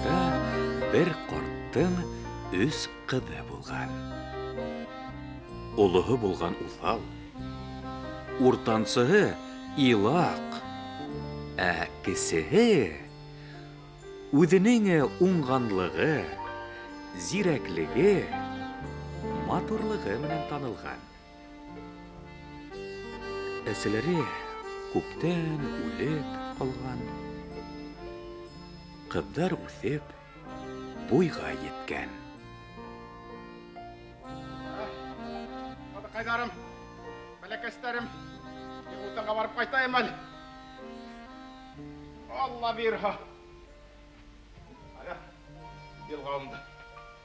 Заманда бер ҡарттың өс ҡыҙы булған. Олоһо булған уҫал, уртансыһы илаҡ, ә кесеһе үҙенең уңғанлығы, зирәклеге, матурлығы менән танылған. Әсәләре күптән үлеп ҡалған. Ҡыҙҙар үҫеп, буйға еткән. Ҡыҙҙарым, бәләкәстәрем, утынға барып ҡайтайым әле. Алла бирһә. Ая, билбауымды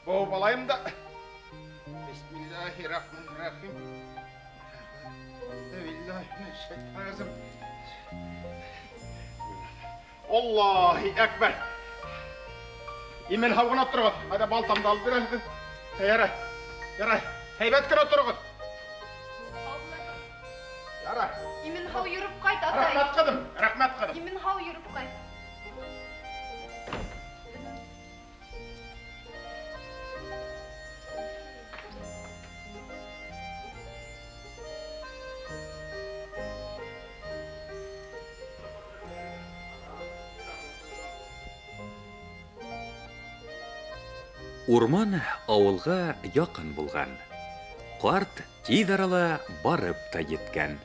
быуып алайым да. Бисмиллахи-рахмани-рахим. Аллаһи әкбәр. Имен һау ғына тороғоҙ. Ҡайҙа балтамды алып бирәм. Ярай, ярай. Һәйбәт кенә тороғоҙ. Ярай. Имен һау йөрөп ҡайт, атай. Рәхмәт, ҡыҙым, рәхмәт, ҡыҙым. Имен һау йөрөп ҡайт. Урман ауылға яҡын булған. Ҡарт тиҙ арала барып та еткән.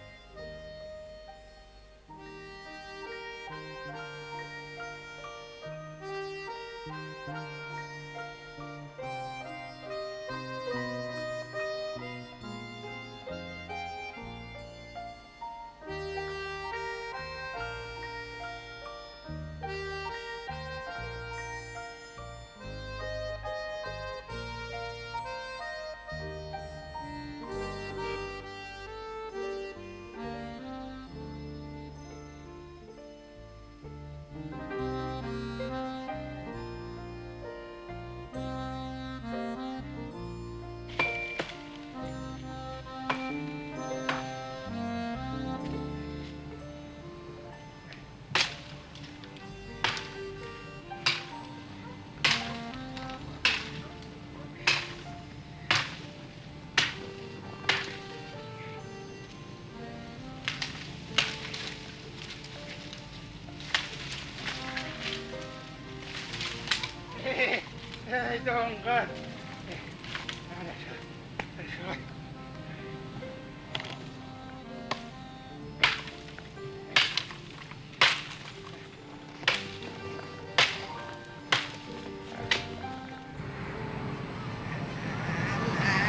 Эй, дуңғыҙ.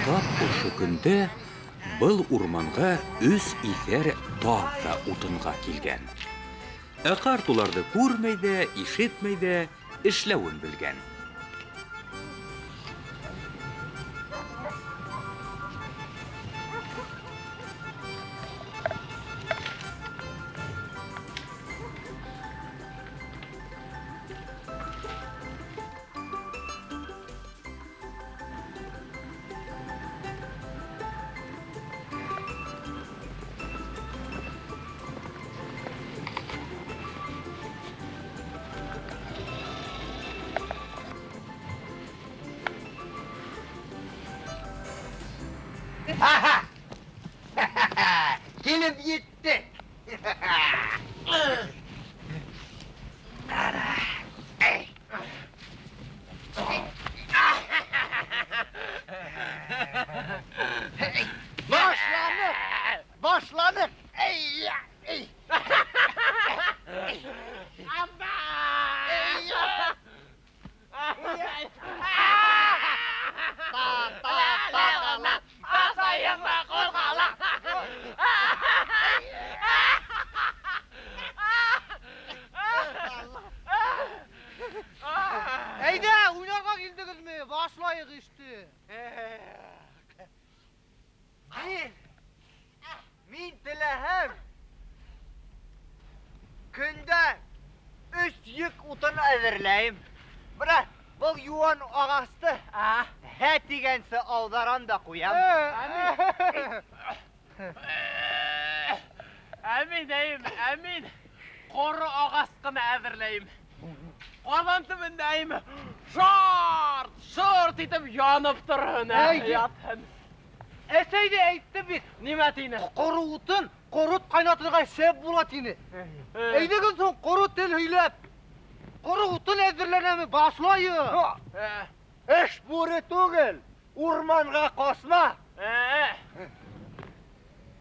Тап ошо көндә был урманға өс иҫәр таҙ ҙа утынға килгән. Ә ҡарт уларҙы күрмәй ҙә, ишетмәй ҙә, эшләүен белгән. Килеп еттек. Башланыҡ! Башланыҡ! Эй, эй. Әйҙә, уйнарға килдегеҙме? Башлайыҡ эште. Мин теләһәм, көндә өс йөк утын әҙерләйем. Бына был йыуан ағасты һә тигәнсе ауҙарам да ҡуям. Әмин, әйем, әмин. Ҡоро ағас ҡына әҙерләйем. Ҡаҙан төбөндә, әйем, Шарт, шорт итеп янып торһон, ятһын. Әсәй ҙә әйтте бит. Нимә тине? Ҡоро утын ҡорот ҡайнатырға шәп була тине. Әйҙәгеҙ һуң ҡоро тел һөйләп. Ҡоро утын әҙерләнәме башлайыҡ. Эш бүре түгел, урманға ҡасма.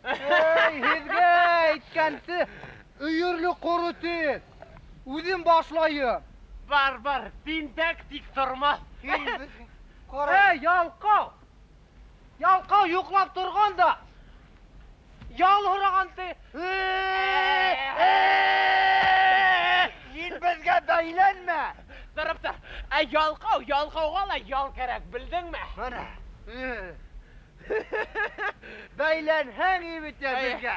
Эй, һеҙгә әйткәнсе, өйөрлө ҡоро тел. Үҙем башлайым. Бар, бар, тинтәк тик тормаҫ. Эй, ялҡау! Ялҡау йоҡлап торған да ял һораған ти. Һин беҙгә бәйләнмә. Тороп тор. Ә ялҡау, ялҡауға ла ял кәрәк, белдеңме? Бына. Бәйләнһәң бит беҙгә.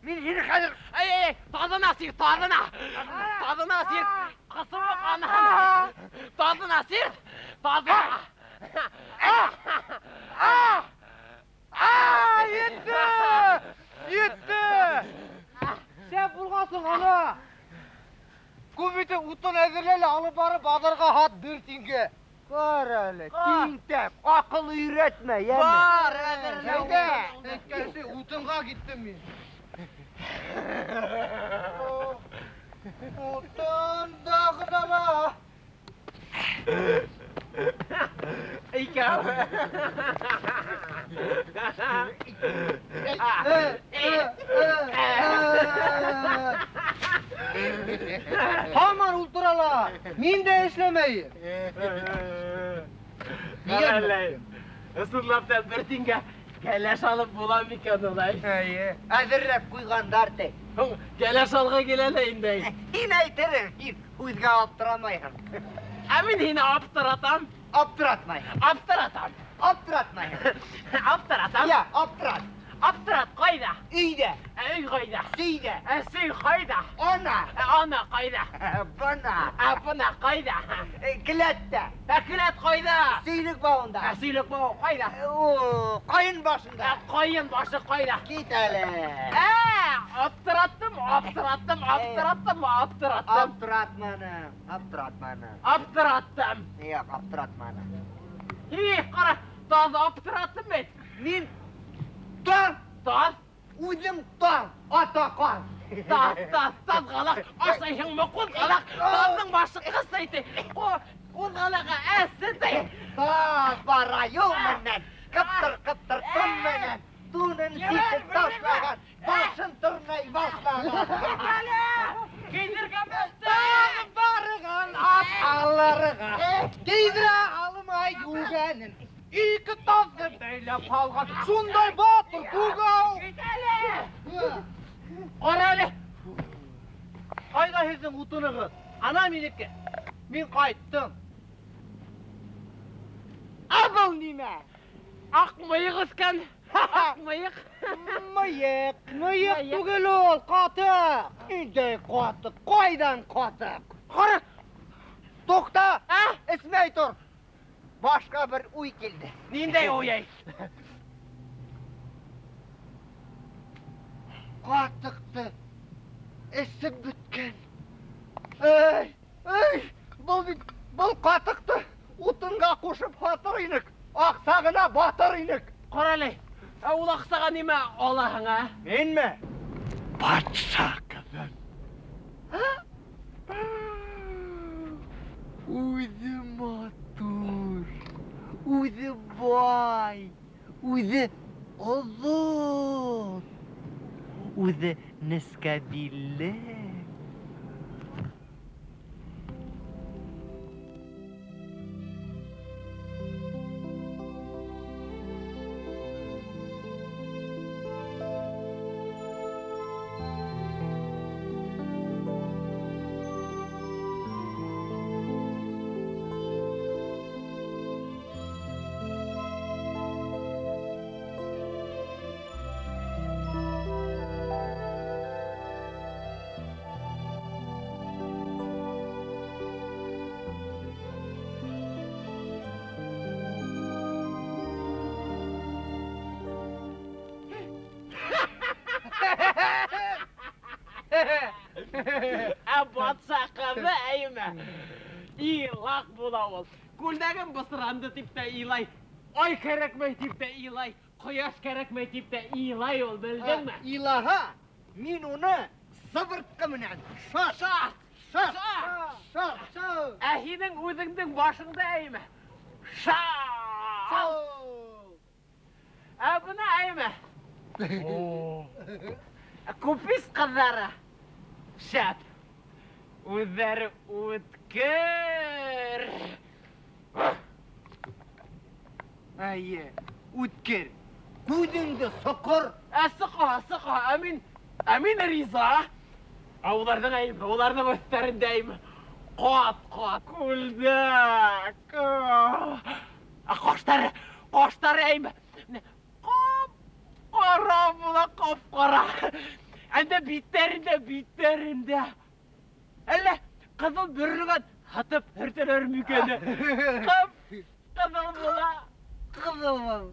Мин һине хәҙер... Эй, эй, таҙына сир, таҙына. Таҙына сир, ҡысымыҡ анаһын. Таҙына сир, таҙына. Етте! Етте! Шәп булғанһың, ана. Күп итеп утын әҙерлә лә алып барып баҙарға һат бер тиңгә. Бар әле, тинтәк, аҡыл өйрәтмә, йәме. Бар, әҙерлә. Әйҙә, әйткәнсе утынға киттем мин. Утын да ғына ла. Икәү. Һаман ултыралар. Мин дә эшләмәйем. Ҡара, ысынлап та бер тиңгә кәләш алып була микән улай? Эйе, әҙерләп ҡуйғандар ти. Һуң кәләш алға килә лә инде. Һин әйтерең, һин һүҙгә аптырамайһың. Ә мин һине аптыратам. Аптыратмайһың. Аптыратам. Аптыратмайһың. Аптыратам. Я, аптырат. Аптырат ҡайҙа? Өйҙә. Ә өй ҡайҙа? Сөйҙә. Ә сөй ҡайҙа? Ана. Ә ана ҡайҙа? Бына. Ә бына ҡайҙа? Келәттә. Ә келәт ҡайҙа? Сөйлөк бауында. Ә сөйлөк бауы ҡайҙа? О, ҡайын башында. Ә ҡайын башы ҡайҙа? Кит әле. Ә, аптыраттым, аптыраттым, аптыраттым, аптыраттым. Аптыратманың, аптыратманың. Аптыраттым. Юҡ, аптыратманың. Их, ҡара, таҙ аптыраттым бит. Мин таҙ, таҙ, үҙем таҙ, ата ҡаҙ. Таҙ, таҙ, таҙғалаҡ, ашайһыңмы ҡуҙғалаҡ? Таҙҙың башы ҡысай ти, ҡуҙғалаға әсе ти. Таҙ бара юл менән, ҡыптыр-ҡыптыр тун менән, тунын сисеп ташлаған, башын тырнай башлаған. Кейҙергә бөттө. Таҙ барған ат алырға, кейҙерә алмай йүгәнен. Ике таҙҙы бәйләп һалған, шундай батыр күгәү. Кит әле. Ҡара әле. Ҡайҙа һеҙҙең утынығыҙ? Ана минеке. Мин ҡайттым. Ә был нимә? Аҡ мыйыҡ үҫкән. Аҡ мыйыҡ. Мыйыҡ. Мыйыҡ түгел ул, ҡатыҡ. Ниндәй ҡатыҡ? Ҡайҙан ҡатыҡ? Ҡара. Туҡта, Ә? эсмәй тор. Башҡа бер уй килде. Ниндәй уй әй? Ҡатыҡты эсеп бөткән. Эй, эй, был бит, был ҡатыҡты утынға ҡушып һатыр инек. Аҡса ғына батыр инек. Ҡара әле, ә ул аҡсаға нимә алаһың, ә? Минме? Батша ҡыҙын. Үҙе матур, үҙе бай, үҙе оҙон, үҙе нескә билле. була ул. Күлдәгем бысранды тип тә илай. Ай кәрәкмәй тип тә илай. Ҡояш кәрәкмәй тип тә илай ул, белдеңме? Илаһа, мин уны сыбыртҡы менән шарт, Шарт! шарт, Шарт! шарт, Ә һинең үҙеңдең башыңда әйме? Шарт! Ә бына әйме? Купис ҡыҙҙары шәп. Үҙҙәре үткер. Әйе, үткер. Күҙеңде соҡор. Ә сыҡа, сыҡа, ә мин, ә мин риза. Ә уларҙың әйме, уларҙың өҫтәрендә әйме. Ҡат-ҡат күлдәк. Ә ҡаштары, ҡаштары әйме. Ҡап-ҡара була, ҡап-ҡара. Әндә биттәрендә, биттәрендә. Әллә ҡыҙыл бөрлөгән һатып һөртәләр микән? Ҡып-ҡыҙыл була. Ҡыҙыл был.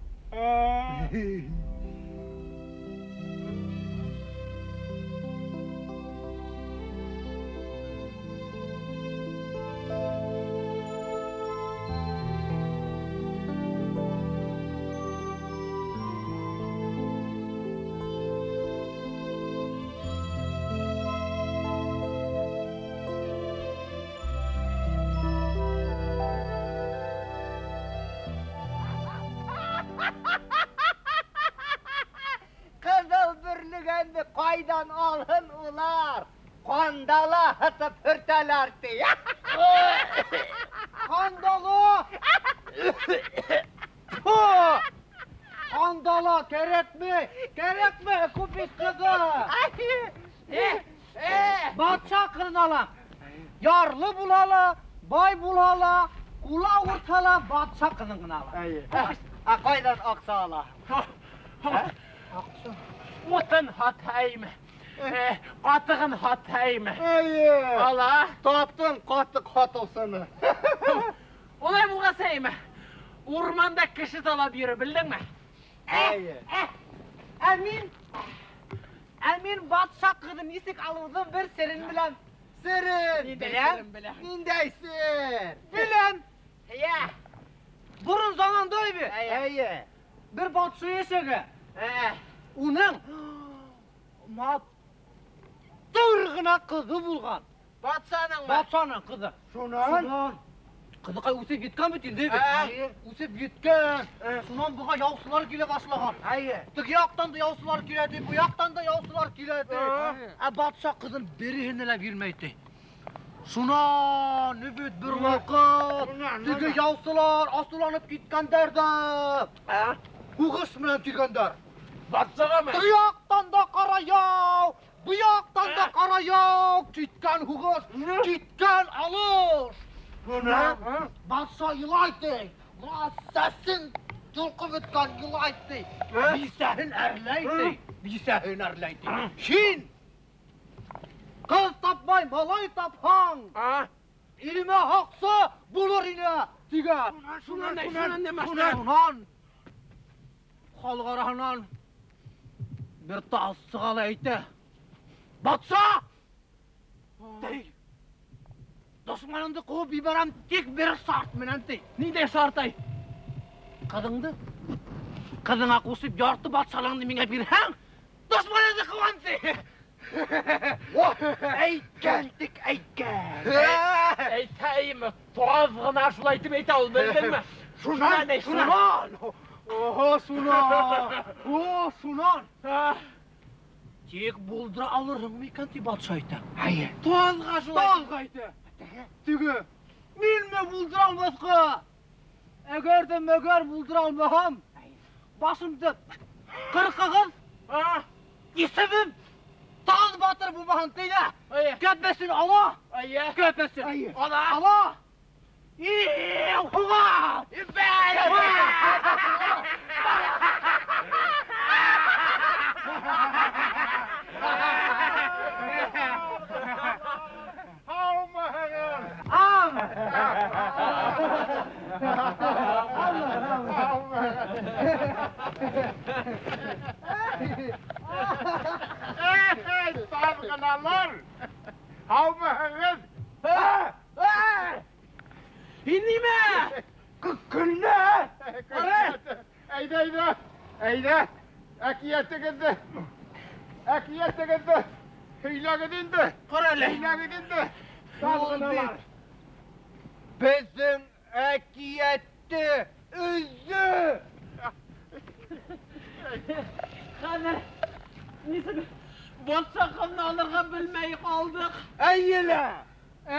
Ҡыҙыл бөрлөгәнде ҡайҙан алһын улар? Ҡандала һытып һөртәләр ти. Ҡандала! Фу! Ҡандала кәрәкмәй, кәрәкмәй, купец ҡыҙы. Батша ҡыҙын алам. Ярлы була ла, бай була ла, ҡулы ауыртһа ла, батша ҡыҙын ғына алам. Әйе. Ә ҡайҙан аҡса алаһың? Аҡса. Утын һатайым, ҡатығын һатайым. Әйе. Ала. Таптың ҡатыҡ һатыусыны. Улай булғас, әйме, урманда кеше талап йөрө, белдеңме? Әйе. Ә мин батша ҡыҙын нисек алыуҙың бер серен беләм. Серен. Ниндәй Беләм. серен беләм? Ниндәй сер? Беләм. Йә. Борон заманда бит. Әйе. Бер батша йәшәгән. Уның матур ғына ҡыҙы булған. Батшаныңмы? Батшаның ҡыҙы. Шунан? Шунан. Ҡыҙыҡай үҫеп еткән бит инде бит. Әйе. Үҫеп еткән. Шунан быға яусылар килә башлаған. Әйе. Теге яҡтан да яусылар килә ти, бу яҡтан да яусылар килә ти. Ә батша ҡыҙын береһенә лә бирмәй ти. Шунан бит бер ваҡыт теге яусылар асыуланып киткәндәр ҙә һуғыш менән килгәндәр. Батшағамы? Теге яҡтан да ҡара яу, бу яҡтан да ҡара яу, киткән һуғыш, киткән алыш. Шунан? Батша илай ти, бына сәсен йолҡоп бөткән илай ти, бисәһен әрләй ти, бисәһен әрләй ти. Һин ҡыҙ тапмай, малай тапһаң, илемә һаҡсы булыр ине, тигән. Шунан, шунан, Шунан, шунан. Халыҡ араһынан бер таз сыға ла әйтә. Батша! Ти! Дошманыңды ҡыуып ебәрәм тик бер шарт менән ти. Ниндәй шарт ай? Ҡыҙыңды, ҡыҙыңа ҡушып ярты батшалығыңды миңә бирһәң, дошманыңды ҡыуам ти. Әйткән тик әйткән. Әйтәйем, таз ғына шулай итеп әйтә ул, белдеңме? Шунан, шунан. Oho, шунан. О, шунан. Тик булдыра алырһың микән ти батша әйтә. Әйе. Тазға шулай. Тазға әйтә. Теге, минме булдыра алмаҫҡа? Әгәр ҙә мәгәр булдыра алмаһам, башымды ҡырҡығыҙ, исемем Таз батыр булмаһын ти ҙә. Әйе. Кәпәсен ала. Әйе. Кәпәсен Әйе. Ала. Ала. Ih, һуға! Һаумыһығыҙ? Ам! Эй, таз ғыналар! Һаумыһығыҙ? Һин нимә? Көлмә! Ҡара! Әйҙә, әйҙә! Әйҙә! Әкиәтегеҙҙе! Әкиәтегеҙҙе! Һөйләгеҙ инде! Ҡара әле! Һөйләгеҙ инде! Ул бит беҙҙең әкиәтте өҙҙө! Хәҙер нисек батша ҡыҙын алырға белмәй ҡалдыҡ. Эйе лә!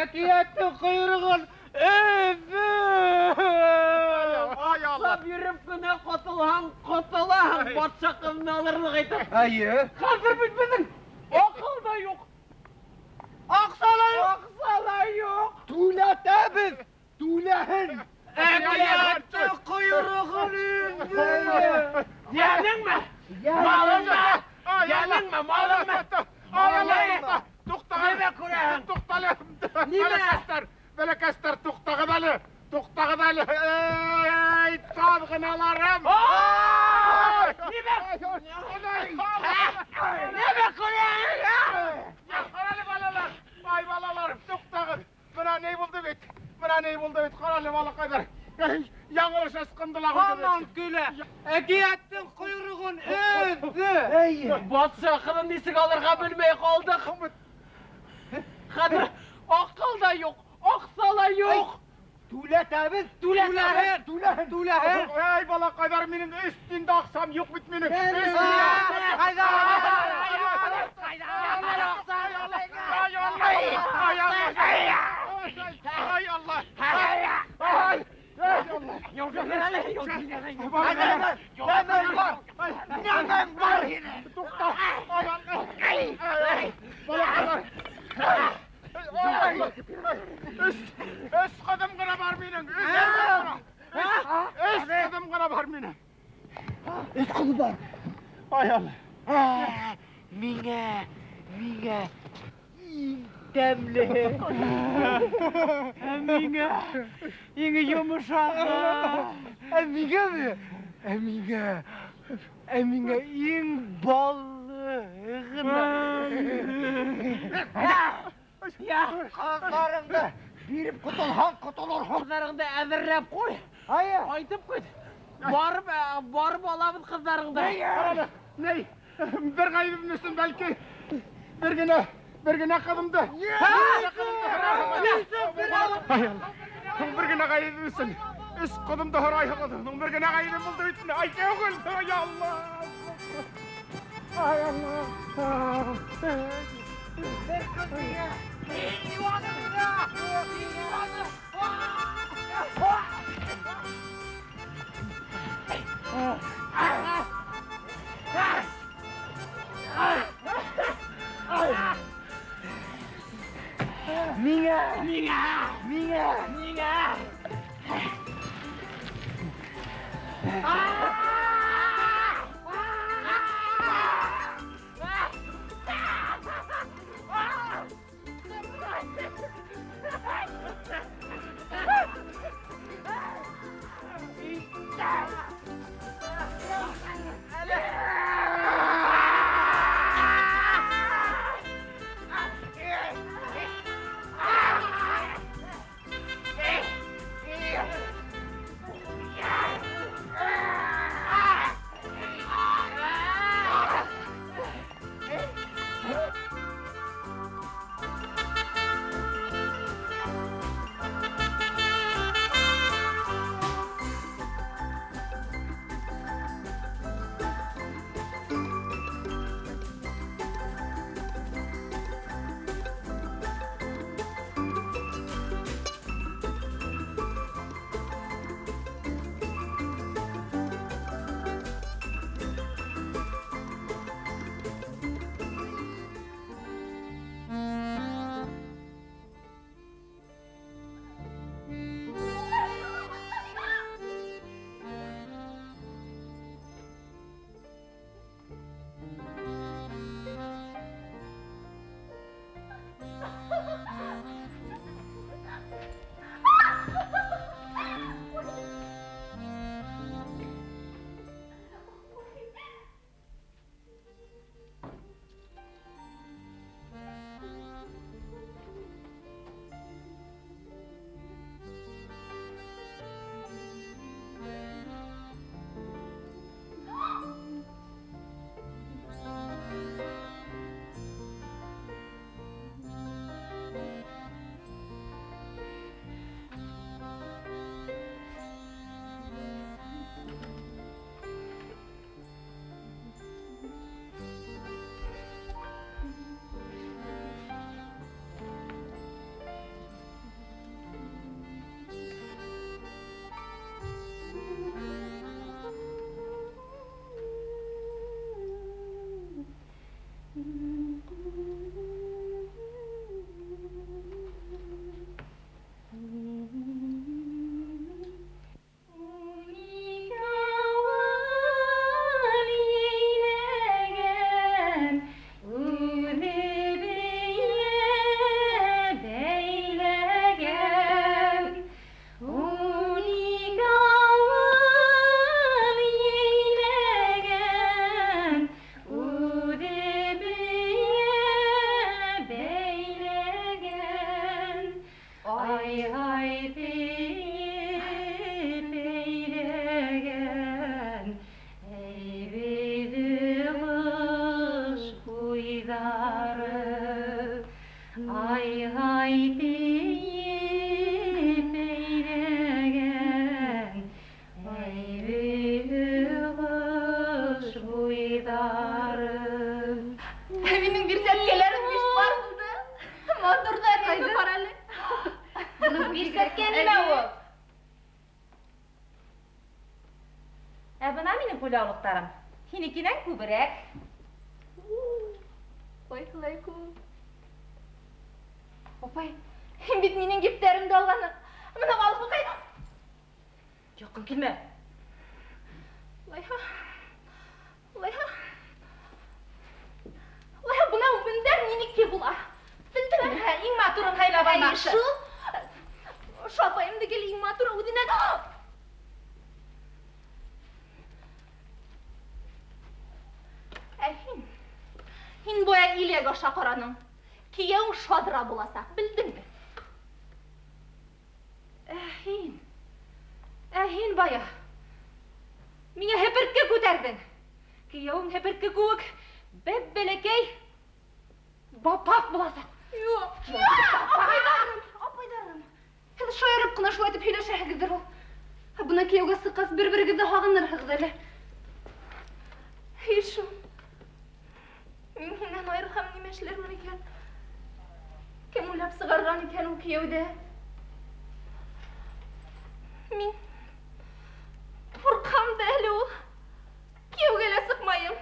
Әкиәттең ҡойроғон өҙҙө! Ай Алла! Атлап йөрөп кенә ҡотолһаң, ҡотолаһың батша ҡыҙын алырлыҡ итеп. Эйе! Хәҙер бит беҙҙең аҡыл да юҡ, Аҡса ла юҡ! аҡса ла юҡ. Түләтәбеҙ! Түләһен! Әкиәттең ҡойроғон өҙҙө! Йәнеңме? Малыңмы? Йәнеңме? Малыңмы? Ай Алла! Туҡтағыҙ! Нимә күрәһең? Туҡтале! Нимә? Бәләкәстәр! Бәләкәстәр, туҡтағыҙ әле! Туҡтағыҙ әле! Эй, таҙғыналарым! Ай! Нимә? Нимә күрәһең? Ҡарале, балалар! Ай, балалар, туҡтағыҙ! Бына ни булды бит! Бына ни булды бит! Ҡарале, балаҡайҙар! Эй, яңылыш ысҡындылар Һаман көлә! Әкиәттең ҡойроғон өҙҙө! Эйе! Батша ҡыҙын нисек алырға белмәй ҡалдыҡ. Хәҙер аҡыл да юҡ, аҡса ла юҡ. Түләтәбеҙ! Түләтәбеҙ! Түләһен! Түләһен! Эй, балаҡайҙар, минең өс тин дә аҡсам юҡ бит минең! Өс тин дә Ҡайҙа? Ай, Алла! Ай, Алла! Ай, Алла! Ай, Алла! Нәмәң бар! Нәмәң бар һинең! Туҡта! Ай, Алла! Ай, балаҡайҙар! Ай, Алла! Өс ҡыҙым ғына бар минең! Өс ҡыҙым ғына бар минең! Өс ҡыҙы бар! Ай, Алла! Миңә, миңә иң тәмлеһе. Ә миңә иң йомшағы. Ә миңәме? Ә миңә... Ә миңә иң баллы ғына. Я, Ҡыҙҙарыңды биреп ҡотолһаң, ҡотолорһоң. ҡыҙҙарыңды әҙерләп ҡуй. Ая! Ҡайтып кит. Барып, барып алабыҙ ҡыҙҙарыңды. Ҡарале, ни? Бер ғәйебем өсөн бәлки бер генә ҡыҙымды. Ай, Алла. Бер генә ғәйебем өсөн өс ҡыҙымды һорайһығыҙ. Бер генә ғәйебем булды бит. Ай, түгел. Ай, Алла. Ай, Алла. Бер ҡыҙ миңә, иң йыуаны ғына, иң йыуаны. Миңә! Миңә, Миңә! миңә. минең ҡулъяулыҡтарым. Һинекенән күберәк. Ҡайһылай күп. Апай, һин бит минең ептәремде алғанһың. Бына алып ҡуй. Яҡын килмә. Улайһа, улайһа. Улайһа, бына мендәр минеке була. Белдеңме? Һә, иң матурын һайлап алмаҡсы. Шул. Ошо апайымды гел иң матур үҙенән. Ә һин? Һин бая иләк аша ҡараның. Кейәүең шадра буласаҡ, белдеңме? Ә һин? Ә һин бая миңә һеперткә күтәрҙең. Кейәүең һеперткә кеүек бәп-бәләкәй бапаҡ буласаҡ. Юҡ. Апайҙарым, апайҙарым. Һеҙ шаярып ҡына шулай итеп һөйләшәһегеҙҙер ул. Ә бына кейәүгә сыҡҡас бер-берегеҙҙе һағынырһығыҙ әле. Эй, шул. Мин һинән айырылһам нимә эшләрмен икән? Кем уйлап сығарған икән ул кейәүҙе? Мин ҡурҡам да әле ул. Кейәүгә лә сыҡмайым.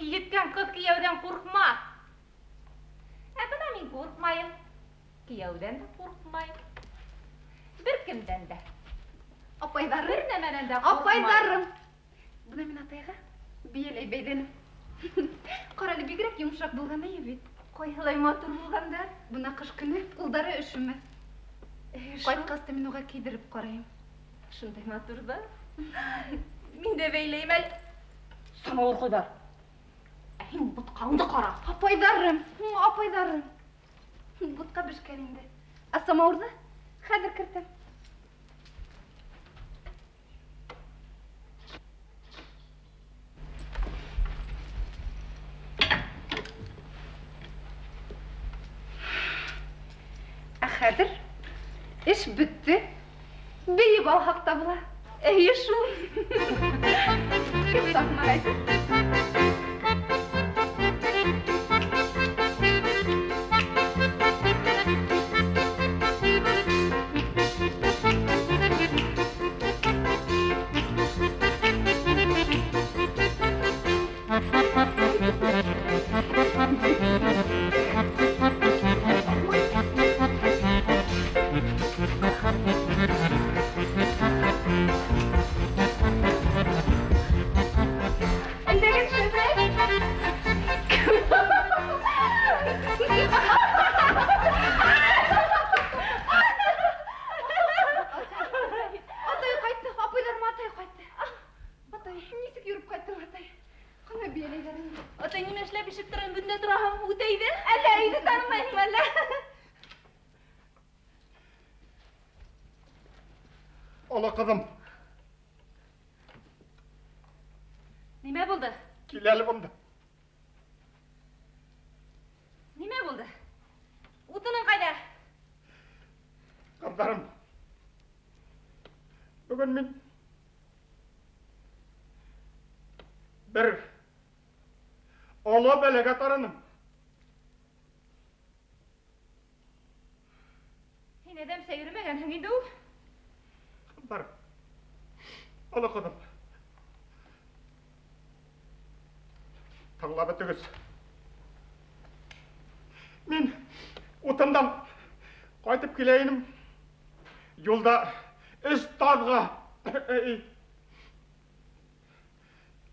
Еткән ҡыҙ кейәүҙән ҡурҡмаҫ. Ә бына мин ҡурҡмайым. Кейәүҙән дә ҡурҡмайым. Бер кемдән дә. Апайҙарым. Бер нәмәнән дә ҡурҡмайым. Апайҙарым. Бына мин атайға бейәләй бәйләнем. Ҡара әле, бигерәк йомшаҡ булған әйе бит. Ҡайһылай матур булғандар. Бына ҡыш көнө ҡулдары өшөмәҫ. Ҡайтҡас та мин уға кейҙереп ҡарайым. Шундай матур ҙа. Мин дә бәйләйем әле. Самауыр ҡуйҙар. Ә һин бутҡаңды ҡара. Апайҙарым, апайҙарым. Бутҡа бешкән инде. Ә самауырҙы хәҙер кертәм. Ә хәҙер эш бөттө. Бейеп алһаҡ та була. Эйе шул. Кем саҡмай? Оло ҡыҙым. Нимә булды? Кил әле бында. Нимә булды? Утының ҡайҙа? Ҡыҙҙарым, бөгөн мин бер оло бәләгә тарыным. Һин әҙәмсә йөрөмәгәнһең инде ул. Ҡыҙҙар, оло ҡыҙым, тыңлап бөтөгөҙ. Мин утындан ҡайтып килә инем. Юлда өс таҙға,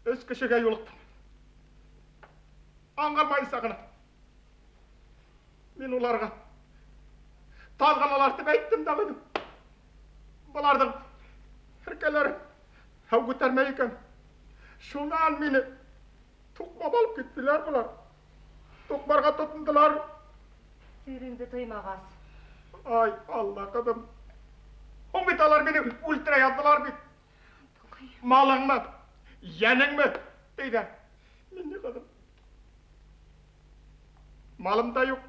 өс кешегә юлыҡтым. Аңғармайынса ғына. Мин уларға таҙғаналар тип әйттем дә ҡуйҙым. Быларҙың һеркәләре һыу күтәрмәй икән. Шунан мине туҡмап алып киттеләр былар. Туҡмарға тотондолар. Иреңде тоймағас. Ай, Алла ҡыҙым. Һуң бит алар мине үлтерә яҙҙылар бит. Малыңмы, йәнеңме, тейҙә. Мин ни ҡыҙым? Малым да юҡ,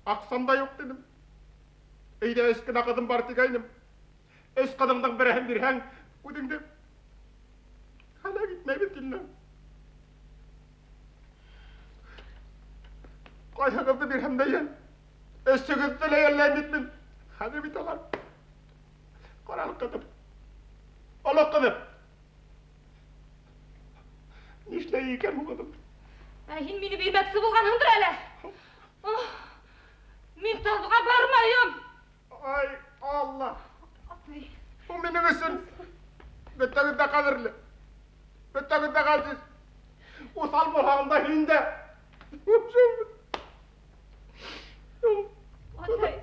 аҡсам да юҡ тинем. Өйҙә өс кенә ҡыҙым бар тигәйнем. Өс ҡыҙыңдың береһен бирһәң, үҙеңде һәләк итмәй бит инде. Ҡайһығыҙҙы бирһәм дә йәл, өсөгөҙҙө лә йәлләйем бит мин. Хәҙер бит алар. Ҡаралыҡ ҡыҙым, оло ҡыҙым. Нишләй икән һуң, ҡыҙым? Ә һин мине бирмәксе булғанһыңдыр әле. Мин таҙға бармайым. Ай, Алла. Атай. Ул минең өсөн бөтәгеҙ ҙә ҡәҙерле. Бөтәгеҙ ҙә ғәзиз. Уҫал булһаң да һин дә. Атай.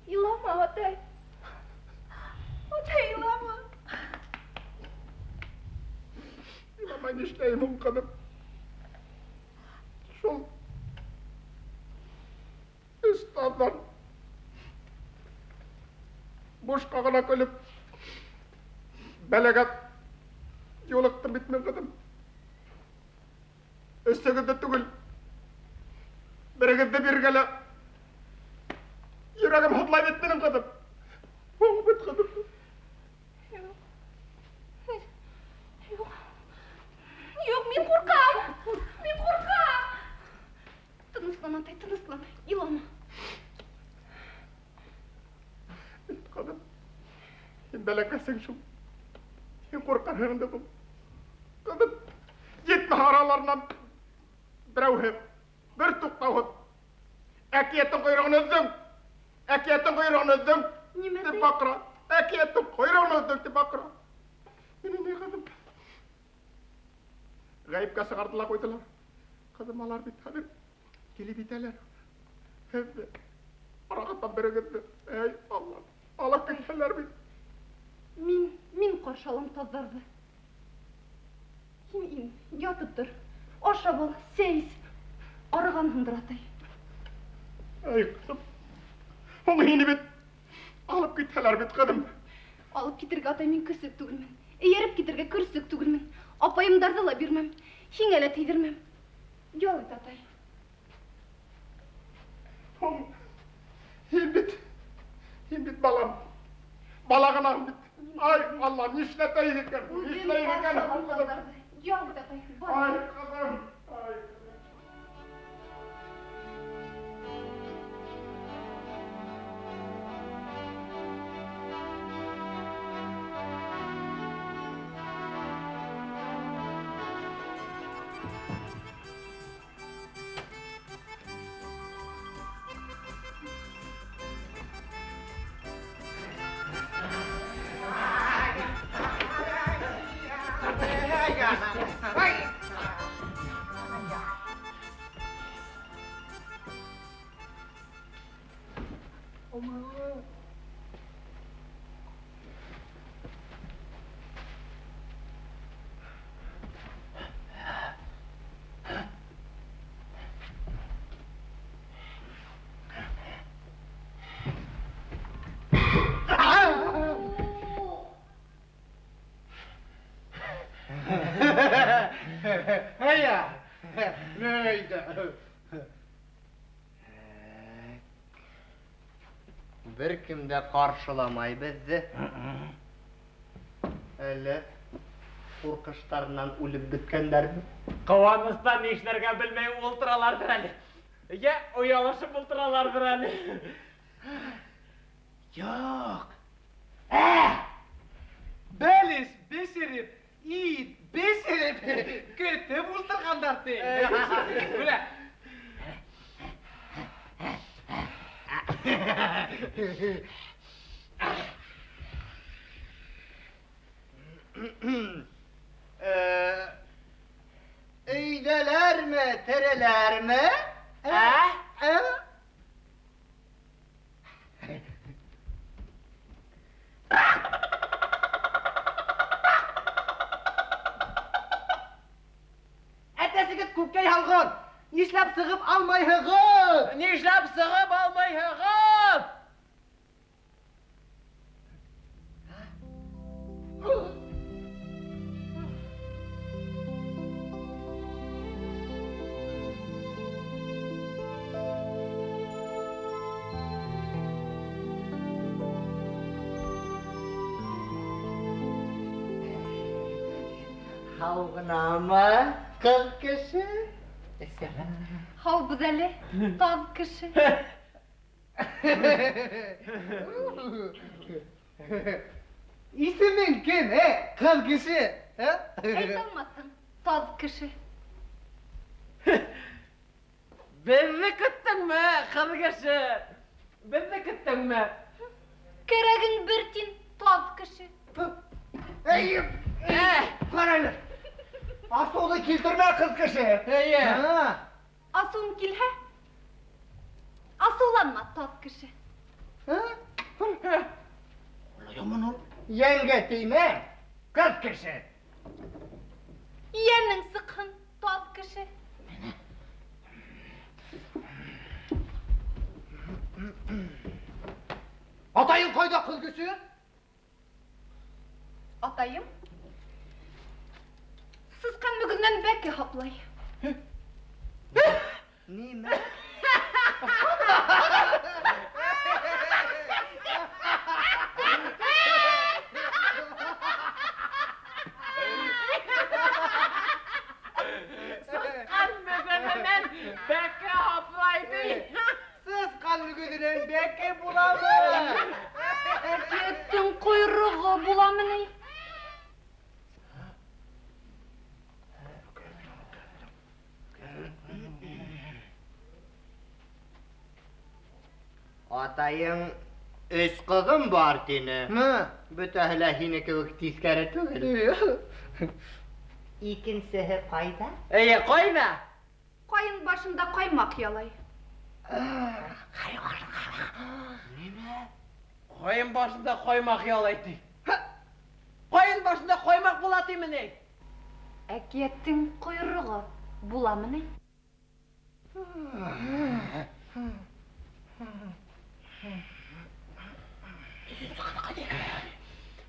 Илама, атай. Атай, илама. Иламай нишләйем һуң, ҡыҙым? Шул өс таҙҙан бушҡа ғына көлөп бәләгә юлыҡтым бит мин, ҡыҙым. Өсөгөҙҙө түгел, берегеҙҙе биргә лә йөрәгем һыҙлай бит минең, ҡыҙым. Һуң бит, ҡыҙым. Юҡ. Юҡ. Юҡ, мин ҡурҡам. Мин ҡурҡам. Тыныслан, атай, тыныслан. Илама. Ҡыҙым, һин бәләкәсең шул. Һин ҡурҡырһың инде был. Ҡыҙым, етмәһә араларынан берәүһе, бер туҡтауһыҙ. Әкиәттең ҡойроғон өҙҙөң. Әкиәттең ҡойроғон өҙҙөң. Нимә Тип ти? баҡыра. Әкиәттең ҡойроғон өҙҙөң тип баҡыра. Мине ни, ҡыҙым? Ғәйепкә сығарҙы ла ҡуйҙылар. Ҡыҙым, алар бит хәҙер килеп етәләр. Һеҙҙе, арағыҙҙан берегеҙҙе, эй, Алла, алып китһәләр бит. Мин ҡаршы алам таҙҙарҙы. Һин ин, ятып тор. Ашап ал, сәй эс. Арығанһыңдыр, атай. Эй, ҡыҙым, һуң һине бит алып китһәләр бит, ҡыҙым. Алып китергә, атай, мин көсөк түгелмен. Эйәреп китергә көрсөк түгелмен. Апайымдарҙы ла бирмәм. Һиңә лә тейҙермәм. Ял ит, атай. Һуң, һин бит балам. Бала ғына бит. Ай, Алла, нишләтәйек икән? Үҙем Нишләйек икән, ҡаршы алам ҡыҙым? таҙҙарҙы. Ял ит, атай. Бар. Ай, ҡыҙым, ай. Бер кем дә ҡаршыламай беҙҙе. Әллә ҡурҡыштарынан үлеп бөткәндәрме? Ҡыуаныстан ни эшләргә белмәй ултыраларҙыр әле. Йә оялышып ултыраларҙыр әле. Юҡ. Бәлеш бешереп, ит бешереп, көтөп ултырғандар ти. Менә. Өйҙәләрме, тереләрме? Ә? Ә? Әтәсегеҙ күкәй һалған. Нишләп сығып алмайһығыҙ? Нишләп сығып алмайһығыҙ? Һау ғынамы, ҡыҙ кеше? Һаубыҙ әле, таҙ кеше. Исемең кем, ә? Ҡыҙ кеше, ә? Әйтә алмаҫһың. Таҙ кеше. Беҙҙе көттөңмө, ҡыҙ кеше? Беҙҙе көттөңмө? Кәрәгең бер тин, таҙ кеше. Эй, ҡара әле. Асыуҙы килтермә, ҡыҙ кеше. Эйе. Асыуың килһә, асыуланма, таҙ кеше. Яман ул. Йәнгә теймә, ҡыҙ кеше. Йәнең сыҡһын, таҙ кеше. Атайың ҡайҙа, ҡыҙ кеше? Атайым сысҡан мөгөҙөнән бәке һаплай. Нимә? Сысҡан мөгөҙөнән бәке һаплай ти. Сысҡан мөгөҙөнән бәке буламы? Әкиәттең ҡойроғо буламы ни? Атайың өс ҡыҙым бар тине. Бөтәһе лә һине кеүек тиҫкәре түгел. Икенсеһе ҡайҙа? Эйе, ҡайҙа? Ҡайын башында ҡаймаҡ ялай. Нимә? Ҡайын башында ҡаймаҡ ялай ти. Ҡайын башында ҡаймаҡ була тиме ни? Әкиәттең ҡойроғо буламы ни?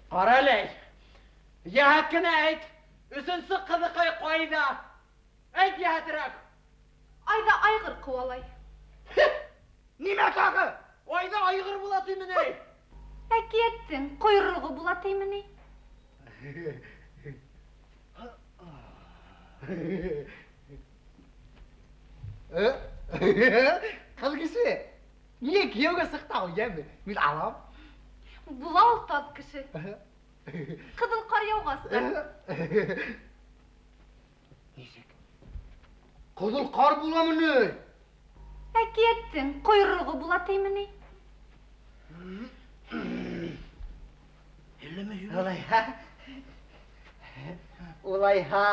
Ҡара әле, йәһәт кенә әйт, өсөнсө ҡыҙыҡай ҡайҙа? Әйт йәһәтерәк. Айҙа айғыр ҡыуалай. Нимә тағы? Айҙа айғыр була тиме ни? Әкиәттең ҡойроғо була тиме ни? Ҡыҙ кеше, ниңә кейәүгә сыҡтың, йәме? Мин алам. Була ул таҙ кеше. Ҡыҙыл ҡар яуғас та. Нисек? Ҡыҙыл ҡар буламы ни? Әкиәттең ҡойроғо була тиме ни? Улайһа, улайһа,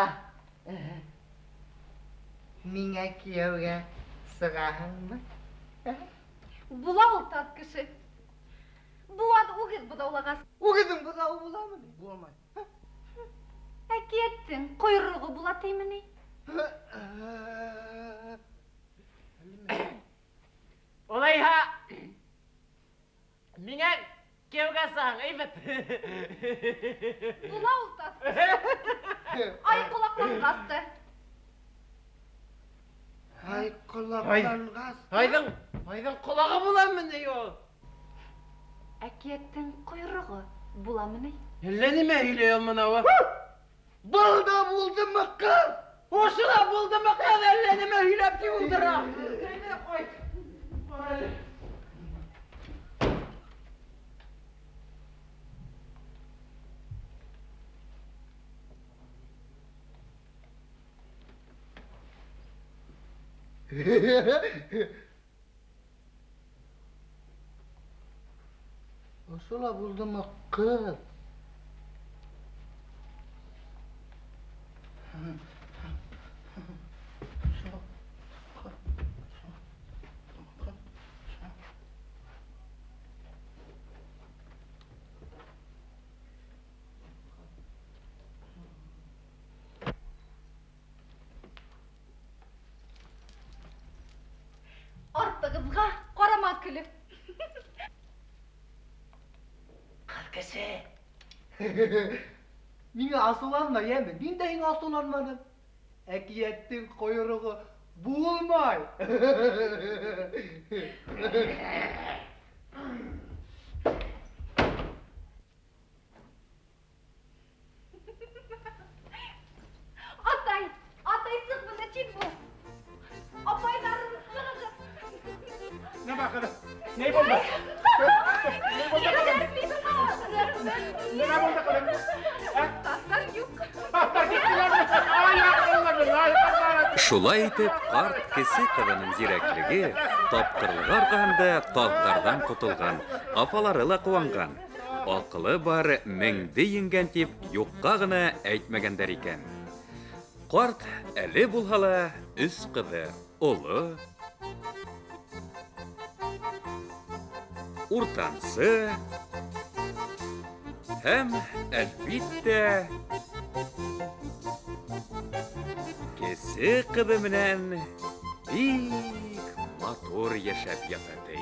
миңә кейәүгә сығаһыңмы? Була ул таҙ кеше. Быуаҙ үгеҙ быҙаулағас. Үгеҙҙең быҙауы буламы ни? Булмай. Әкиәттең ҡойроғо була тиме ни? Улайһа, миңә кейәүгә сығаң, әйбәт. Була ул таҙ кеше. Ай ҡолаҡланғас та. Ай ҡолаҡланғас. Айҙың ҡолағы буламы ни ул? Әкиәттең ҡойроғо буламы ни? Әллә нимә һөйләй ул мынауы? Был да булдымы, ҡыҙ? Ошо ла булдымы, ҡыҙ? Әллә нимә һөйләп тик ултыра. Әйҙә, ҡайт. Бар әле. Ошо ла булдымы, ҡыҙ? Артығыҙға ҡарама көлөп. Ҡыҙ кеше. Миңә асыуланма, йәме? Мин дә һиңә асыуланманым. Әкиәттең ҡойроғо булмай. Атай, атай, сыҡ бында, тиҙ бул. Апайҙарым, сығығыҙ. Нимә, ҡыҙым? Ни булды? Ни булды, ҡыҙым? Нимә булды, ҡыҙым? Таҫтар юҡ. Таҫтар киттеләрме? Ай, Шулай итеп, ҡарт кесе ҡыҙының зирәклеге, тапҡырлығы арҡаһында таҙҙарҙан ҡотолған, апалары ла ҡыуанған. Аҡылы бар меңде еңгән тип юҡҡа ғына әйтмәгәндәр икән. Ҡарт әле булһа ла өс ҡыҙы оло, уртансы һәм, әлбиттә, кесе ҡыҙы менән бик матур йәшәп ята, ти.